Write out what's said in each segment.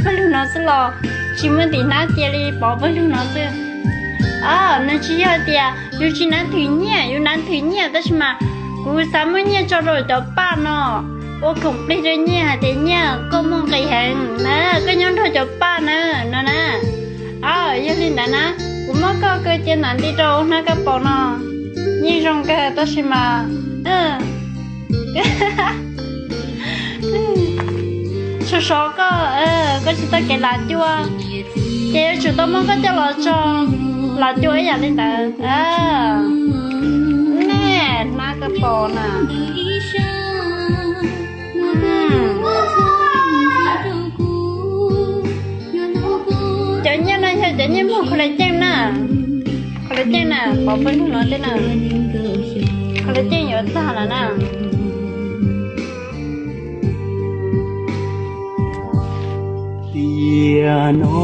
Pawg lug no xwb los tsis muaj ntim hnab cia li pov pawg lug no xwb. Nws tsis yog tias yus tsis nav thwm nyiaj, yus nav thwm nyiaj tab sis mas kuv xav muab nyiaj tso rau cov paj no, ua khoom plig rau nyiaj hais tias nyiaj koj muaj nqis heev na, koj nyob nrog cov paj na, no na. Yog li ntawd na, kuv muab koj kaw cia nram nti rau hnab kab paus no, yeej zoo kawg tab sis mas sov sov koj, koj tsis tau kev lav cua, ces yuav tsum tau muab koj coj los tso lav cua ib yam li ntawd. Nej hnab kab paus na. Cov nyiaj no yog cov nyiaj muag kho la ceej na, kho la ceej na, pov pawg lug no thiab na, kho la ceej yuav tag lawm na. Tiam no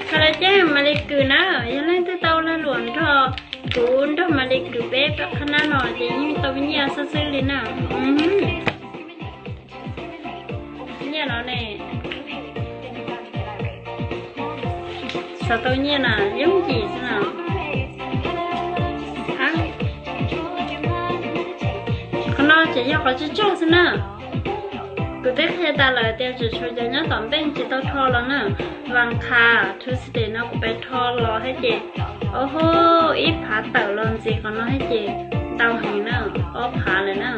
kho la ceej Malis Kws na, yog leej twg tau lag luam nrog kuv nrog Malis Kws peb pab qhab nab no ces yeej tau nyiaj xwb xwb li na. Nyiaj no ne, xav tau nyiaj na, yooj yim xwb na. Qhov no ces yog qhov tsog tsog xwb na. Kuv twb qhia tas lawm tias tseem tshuav cov nyob tom npeej tsis tau rho los na. Vas Qhas, Tuesday no kuv pais rho los thiab ces, o ho, ib phav tawm los ntxiv qhov no thiab ces ntau heev na, ob phav lawm na.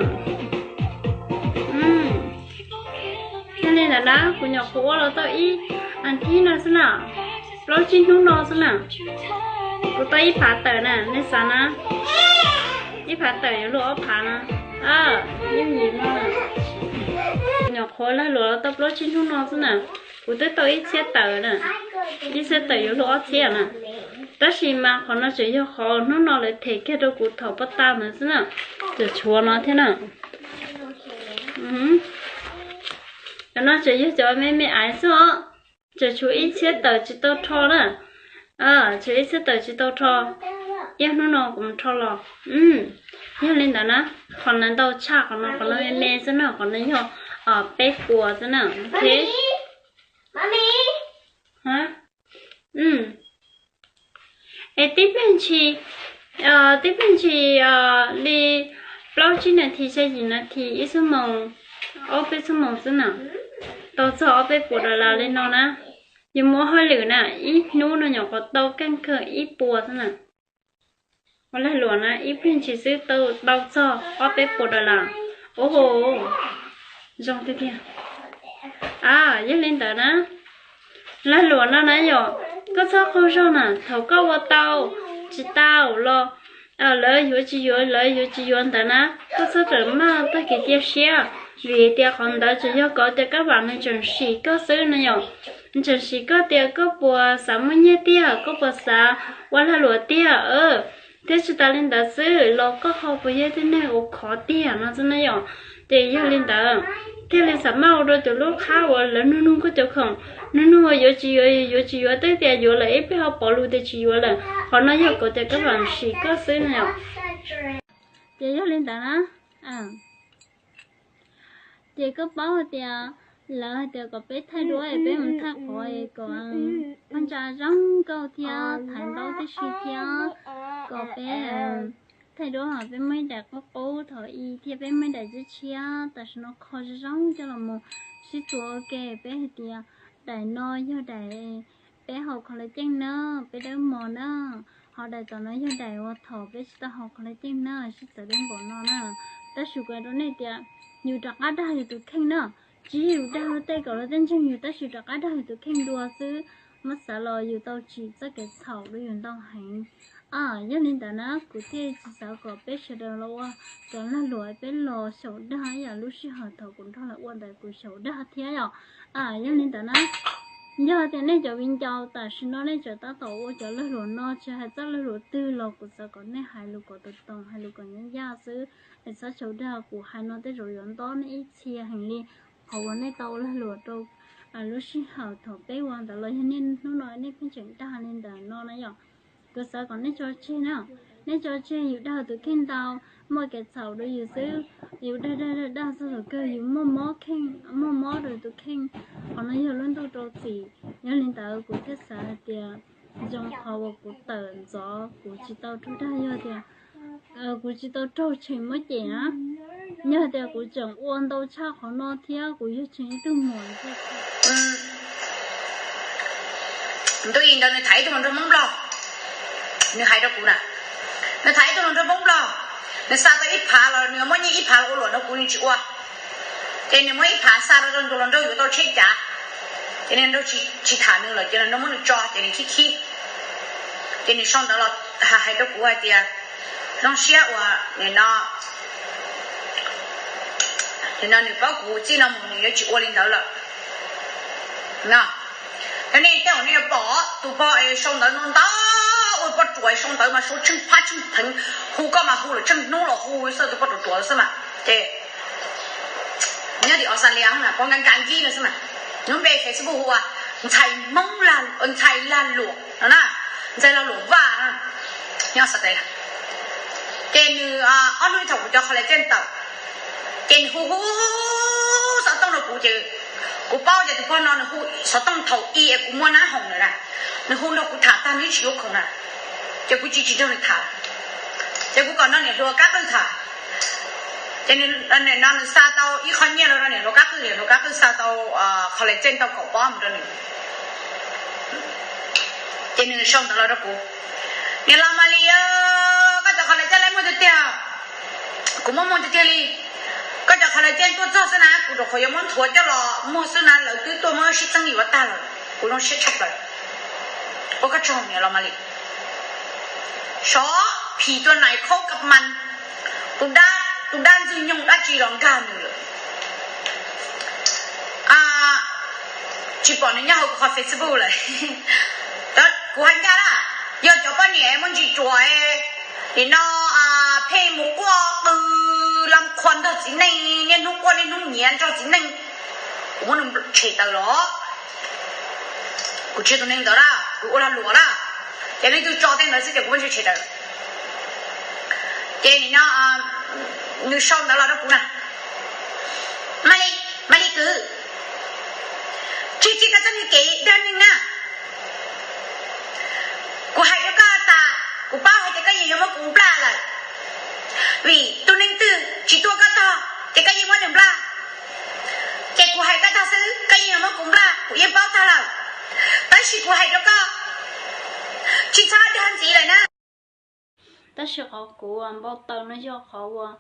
Yog li ntawd na, kuv nyuam qhuav ua los tau ib as thiv no xwb na, plaub tsib hnub no xwb na, kuv tau ib phav tawm na, nej xav na, ib phav tawm yuav luaj ob phav na. Yooj yim no, kuv nyuam qhuav lag luam los tau plaub tsib hnub no xwb na, kuv twb tau ib txhiab tawm na, ib txhiab tawm yuav luaj ob txhiab na. Tab sis mas qhov no tseem yog qhov hnub no lawv them kiag rau kuv thaum poj tag ntawd xwb na, tseem tshuav no thiab na. Cov no tseem yog cov me me aiv xwb os, tseem tshuav ib txhiab tawm tsis tau rho na. Tshuav ib txhiab tawm tsis tau rho, ib hnub no kuv mus rho los. Yog li ntawd na, qhov ntawd ntau tshaj qhov no, qhov no me me xwb na, qhov no yog peb puas xwb na. Es tib pliag ntshis, tib pliag ntshis li plaub tsib nas this, xya yim nas this, ib xuab moos, ob peb xuab moos xwb na, tau txog ob peb puas dollar li no na. Yus mus ua hauj lwm na, ib hnub no nyuam qhuav tau keej kawg ib puas xwb na. Ua lag luam na, ib pliag ntshis xwb tau txog ob peb puas dollar. Ub, zoo tiag tiag. Yog li ntawd na, lag luam no na yom, koj txhob qaug zog na, thaum koj ua tau tsis tau los lawv yuav tsis yuav, lawv yuav tsis yuav ntawd na, koj txhob rawm maj tag kev cia siab, vim tias qhov ntawd tseem yog kom tias kab vam nws tseem sim koj xwb no yom. Nws tseem sim koj tias koj puas xav muaj nyiaj tiag, koj puas xav ua lag luam tiag, thiab tsis tas li ntawd xwb los koj ho puas yog tib neeg uas khov tiag no xwb na yom. Ces yog li ntawd, thiaj li xav maj ua rau cov lub qhab uas lawv nug nug koj cov khoom, nug nug yuav tsis yuav, yuav tsis yuav, twb tias yuav lawm ib pliag ho pov lus tias tsis yuav lawm, qhov no yog kom tias kab vam sim koj xwb na yom. Ces yog li ntawd na, ces koj paub hais tias lawv hais tias kom peb thaij duab es peb mus thaij qhov es kom phab ntsa zoo nkauj thiab thaiv ntaub tib si thiab, kom peb thaij duab ho peb muaj ib daim qub qub thaum i thiab peb muaj ib daim tshiab tshiab, tam sim no kho zoo zoo coj los mus sib txuas ua ke. Peb hais tias daim no yog daim peb haus collagen na, peb dawb mos na, ho daim tom no yog daim uas thaum peb tsis tau haus collagen na, sib txawv dawb npaum no na. Tab sis kuv hais rau nej tias yus rov qab dag yus tus kheej na, tsis yog yus dag luag tej kom luag tej ntseeg yus, tab sis rov qab dag yus tus kheej dua xwb, muab xav los yus tau tsim txoj kev txhaum rau yus ntau heev. Yog li ntawd na kuv thiaj tsis xav kom peb sawv daws los ua cov lag luam peb los xyaum dag ib yam lub sij hawm thaum kuv nrog lawv ua ntawd kuv xyaum dag thiab yom. Yog li ntawd na, yog tias nej cov viv ncaus tam sim no nej tseem tab tom ua cov lag luam no tsis hais txoj lag luam twg los kuv xav kom nej hais lus kom tau tau, hais lus kom nyob yaj xwb, es txhob xyaum dag. Kuv hais no tej zaum yuav ntob nej ib txhia heev li qhov uas nej tau lag luam rau lub sij hawm thaum peb ua ntawd los yog niaj hnub no nej pheej tseem dag li ntawm no na yom. Kuv xav kom nej tso tseg na, Neb tso tseg, yus dag tus kheej ntau, muaj kev txhaum rau yus xwb. Yus dag dag dag dag txog thaum kawg yus muaj mob kheej, muaj mob rau tus kheej. Qhov no yog lub ntuj rau txim, yog li ntawd kuv thiaj xav hais tias zoo qhov uas kuv tawm ntxov, kuv tsis tau raug dag, yog tias kuv tsis tau raug tshem muab cem na. Yog tias kuv tseem ua ntau tshaj qhov no thiab kuv yog tshem ib tug muam thiab. Ntuj ntawd nws tham ib tug hluas nraug Hmoob Nplog, nws hais rau kuv na, nws tham ib tug hluas nraug Hmoob Nplog, nws xa tau ib phav los nws muab nyiaj ib phav los ua luam rau kuv, nws tsis ua. Ces nws muab ib phav xa rau tus hluas nraug yuav tau tsheb cav, ces nws nraug tsis tham nws lawm, ces nws nraug muab nws tso, ces nws khib khib. Ces nws sau ntawv los hais rau kuv hais tias zoo siab uas nim no, nim no nws paub kuv txij no mus nws yuav tsis ua li ntawd lawm. Yog nej tej zaum nej yuav pom tus pog es sau ntawv no ntau, ua poj ruam sau ntawv mas sau tsheej phab tsheej pheev, hu koj mas hu lawm tsheej hnub los hu xwb, tus poj ruam ruam xwb mas. Ces nyob tim Australia na, pog Nkas Nkas Yij no xwb mas, lub npe Facebook hu ua Ntxhais Hmoob, Ntxhais Lag Luam no na, Ntxhais Lag Luam Vaj na, nyob Australia. Ces nws ob hnub thaum kuv cov qhov lais caj tawm, ces nws hu hu xov tooj rau kuv, ces kuv paub ces tus pog no nws hu xov tooj thaum i es kuv muaj nab hoom lawm na, nws hu nrog kuv tham tag nws tsis yuav khoom na, ces kuv tsis tsis nrog nws tham. Ces kuv kom nrog niam hluas Kab Qwj tham, ces no nws xa tau ib qho nyiaj rau niam hluas Kab Qwj, niam hluas Kab Qwj xa tau qhov lais caj tau kaum pob mus rau nws. Ces nws sau ntawv los rau kuv, niam laus Malis, koj cov qhov lais caj laj muaj tiag tiag, kuv muaj muaj tiag tiag li. Koj cov qhov lais caj tuaj txog xwb na, kuv rau qhov yuav muab nthuav coj los muag xwb na, lawv twb tuaj muab sib txeeb yuav tag lawm, kuv zoo siab tshaj plaws. Ua koj tsaug niam laus Malis. Sov phim tua nais khaub ka mas, tus dab, tus dab ntxwg nyoog dab tsi los nkag nws lawm. Tsis pom nws nyob hauv kuv qhov Facebook lawm. Kuv hais ncaj na, yog cov poj niam muaj ntsis ruam, nim no pheej mus quaj qw lam qhua nrog txiv neej, niaj hnub quaj niaj hnub nyiav nrog txiv neej, kuv muab nws tshem tawm los. Kuv tsis yog tus neeg ntawd na, kuv ua lag luam na, ces leej twg tso tej ntawd xwb ces kuv muab nws tshem tawm. Ces nim no nws sau ntawv los rau kuv na, Malis, Malis kwv, tseg tsis koj txoj niag kev dag neeg na. Kuv hais rau koj tas, kuv paub hais tias koj yeej yuav muab kuv nplaj lawm, vim tus neeg twg tsis tuaj koj tog ces koj yeej muab nws nplaj. Ces kuv hais koj tag xwb koj yeej yuav muab kuv nplaj, kuv yeej paub tag lawm. Tab sis kuv hais rau koj, tsis txhob dag ntxiv lawm na. Tab sis qhov kuv npau taws no yog qhov uas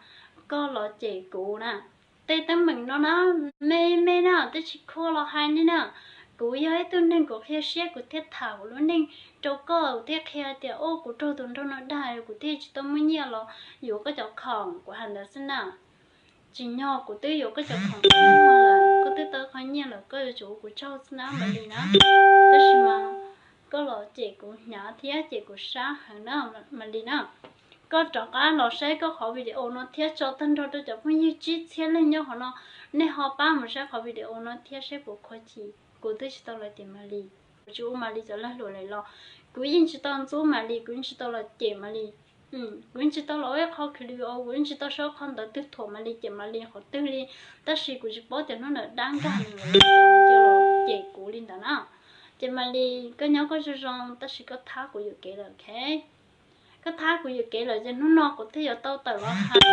koj los cem kuv na. Tej teeb meem no na, me me na, twb tsis khuaj los hais li na. Kuv yog ib tug neeg kuv qhia siab, kuv thiaj tham kuv lub neej rau koj, kuv thiaj qhia tias, o, kuv raug tus nraug no dag, kuv thiaj tsis tau muaj nyiaj los yuav koj cov khoom, kuv hais ntawd xwb na. Tsim nyog kuv twb yuav koj cov khoom, koj twb tau qhov nyiaj lawm, koj yuav tsum ua kuv tsaug xwb na Malis na. Tab sis mas koj los cem kuv hnyav thiab cem kuv sab heev na Malis na. Koj rov qab los saib koj qhov video no thiab tso tag nrho rau cov phooj ywg tsib txhiab leej nyob qhov no, nej ho pab mus saib qhov video no thiab saib puas khuv xim. Kuv twb tsis tau los cem Malis, kuv tsis ua Malis cov lag luam lawm los kuv yeej tsis tau ntxub Malis, kuv yeej tsis tau los cem Malis. Kuv yeej tsis tau los ua ib qho khwv li, kuv yeej tsis tau sau qhov ntawd twg thuam Malis cem Malis qhov twg li. Tab sis kuv tsis paub tias hnub ntawd dab nkag nws los cem kuv li ntawd na. Ces Malis, koj nyob koj zoo zoo, tab sis koj thab kuv yuam kev lawm, ok? Koj thab kuv yuam kev lawm ces hnub no kuv thiaj yuav tau tawm los hais.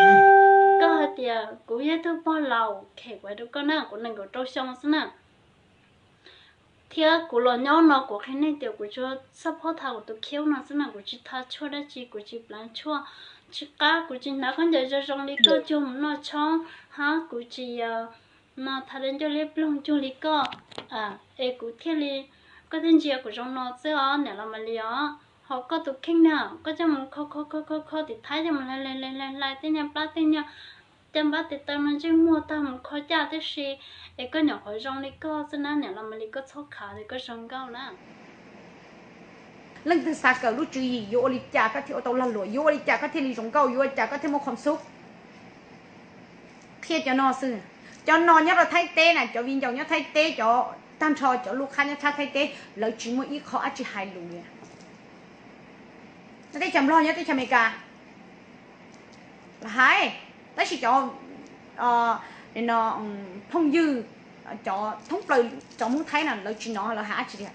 Koj hais tias kuv yog ib tug pog laus, ok, kuv hais rau koj na, kuv nees nkaum rau xyoo xwb na. Thiab kuv los nyob no kuv qhia nej tias kuv tsuas xab phob tha kuv tus khiab no xwb na, kuv tsis tha tshuaj dab tsi, kuv tsis pleev tshuaj, tsis qab, kuv tsis hnav khaub ncaws zoo zoo li koj cuag mus noj tshoob, hab kuv tsis no tha dab ncauj liab ploog cuag li koj. Es kuv thiaj li, koj thiaj ntsia kuv zoo no xwb os niam laus Malis os. Ho koj tus kheej na, koj coj mus kho kho kho kho kho tim Thaib, coj mus hlais hlais hlais hlais tej nyuag plab tej nyuag caj npab tes taw no ntsej muag tag mus kho caj tib si, es koj nyuam qhuav zoo li koj xwb na niam laus Malis, koj txhob khav tias koj zoo nkauj na. Leej twg xav kawm lub tswv yim yuav ua li cas koj thiaj ua tau lag luam, yuav ua li cas koj thiaj li zoo nkauj, yuav ua li cas koj thiaj muaj khuam xub. Qhia cov no xwb. Cov no nyob rau Thaib teb na, cov viv ncaus nyob Thaib teb, cov tag nrho cov lub qhab nyob tshab Thaib teb, lawv tsis muaj ib qho dab tsi hais lus li. Nyob teb chaws Nplog, nyob teb chaws Amelikas los hais, tab sis cov phooj ywg, cov thoob plaws, cov Hmoob Thaib no lawv tsis hnov lawv hais dab tsi li.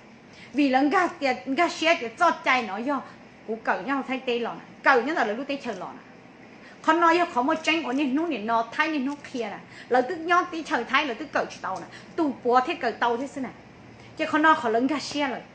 Vim lawv nkag siab tias txoj cai no yog kuv kawm nyob hauv Thaib teb los na, kawm nyob ntawm lawv lub teb chaws los na. Qhov no yog qhov muaj tseeb uas niaj hnub nim no Thaib niaj hnub qhia na, lawv twb nyob teb chaws Thaib lawv twb kawm tsis tau na, tus puav thiaj kawm tau thiab xwb na. Ces qhov no qhov lawv nkag siab lawm.